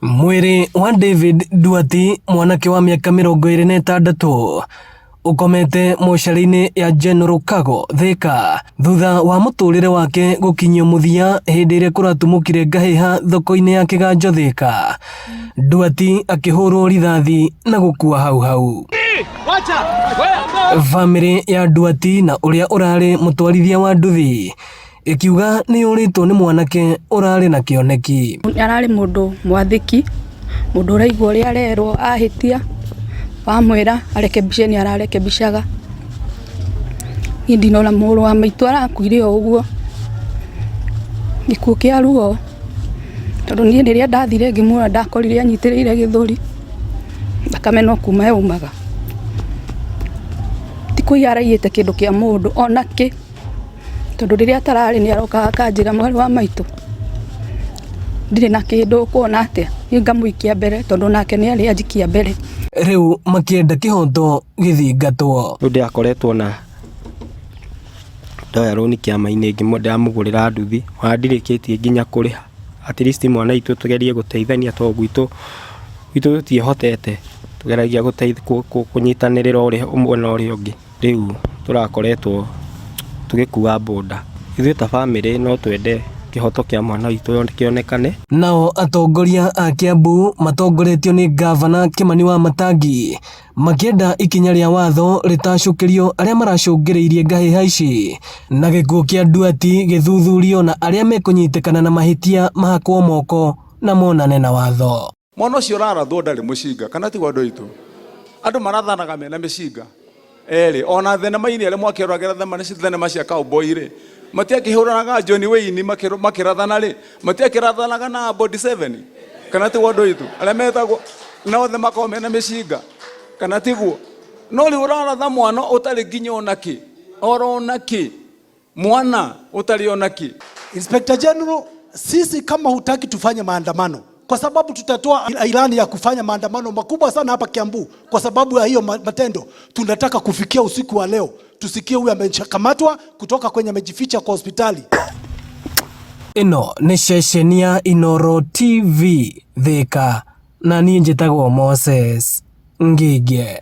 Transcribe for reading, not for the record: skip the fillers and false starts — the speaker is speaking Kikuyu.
Mwĩrĩ wa David Nduati, mwanake wa mĩaka 26, ũkomete mocarĩ-inĩ ya General Kago, Thika, thutha wa mũtũrĩre wake gũkinyio mũthia hĩndĩ ĩrĩa kũratumũkire ngahĩha thoko-inĩ ya Kĩganjo Thika. Nduati akĩhũrwo rithathi na gũkua hau hau. Bamĩrĩ ya Nduati na ũrĩa ũrarĩ mũtwarithia wa nduthi ĩkiuga nĩ yũrĩtwo nĩ mwanake ũrarĩ na kĩoneki. Ararĩ mũndũ mwathĩki, mũndũ ũraigua ũrĩa arerwo ahĩtia, wamwĩra arekebishe nĩ ararekebicaga. Niĩ ndinona mũrũ wa maitũ arakuire o ũguo, gĩkuũ kĩa ruo, tondũ niĩ rĩrĩa ndathire ngĩmuona ndakorire anyitĩrĩire gĩthũri, thakame no kuma yaumaga. Ti kũiya araiyĩte kĩndũ kĩa mũndũ ona kĩ. Tondũ rĩrĩa atararĩ nĩ arokaga akanjĩra mwarĩ wa maitũ ndirĩ na kĩndũ ũkuona atĩa, niĩ ngamũikia mbere tondũ onake nĩ arĩ anjikia mbere. Rĩu makĩenda kĩhoto gĩthingatwo. Rĩu ndĩrakoretwo na ndoya rũni kĩama-inĩ ndĩramũgũrĩra nduthi ona ndirĩkĩtie nginya kũrĩha. At least mwana witũ tũgerie gũteithania tondũ gwitũ tũtiĩhotete, tũgeragia kũnyitanĩrĩra ũmwe na ũrĩa ũngĩ. Rĩu tũrakoretwo tũgĩkua bũnda. Ithuĩ ta bamĩrĩ no twende kĩhoto kĩa mwana witũ kĩonekane. Nao atongoria a Kiambu matongoretio nĩ ngavana Kĩmani Wamatangi makĩenda ikinya rĩa watho rĩtacũkĩrio arĩa maracũngĩrĩirie ngahĩha ici na gĩkuũ kĩa Nduati gĩthuthurio na arĩa mekũnyitĩkana na mahĩtia mahakwo moko na monane na watho. Mwana ũcio ũrarathwo ndarĩ mũcinga, kana tiguo andũ aitũ? Andũ marathanaga mena mĩcinga erĩ. Ona thenema-inĩ arĩa mwakĩroragĩra thenema cia cowboy rĩ, matiakĩhũranaga John Wayne makĩrathana rĩ, matiakĩrathanaga na body 7, kana tiguo andũ aitũ? Arĩa metagwo na othe makoragwo mena mĩcinga, kana tiguo? No rĩu ũraratha mwana ũtarĩ nginya ona kĩ, oro ona kĩ. Mwana ũtarĩ ona kĩ. Inspector General, sisi kama hutaki tufanye maandamano, kwa sababu tutatoa ilani ya kufanya maandamano makubwa sana hapa Kiambu kwa sababu ya hiyo matendo. Tunataka kufikia usiku wa leo tusikie huyu amekamatwa kutoka kwenye amejificha kwa hospitali. Ĩno nĩ ceceni ya Inooro TV Thika, na niĩ njĩtagwo Moses Ngĩngĩ.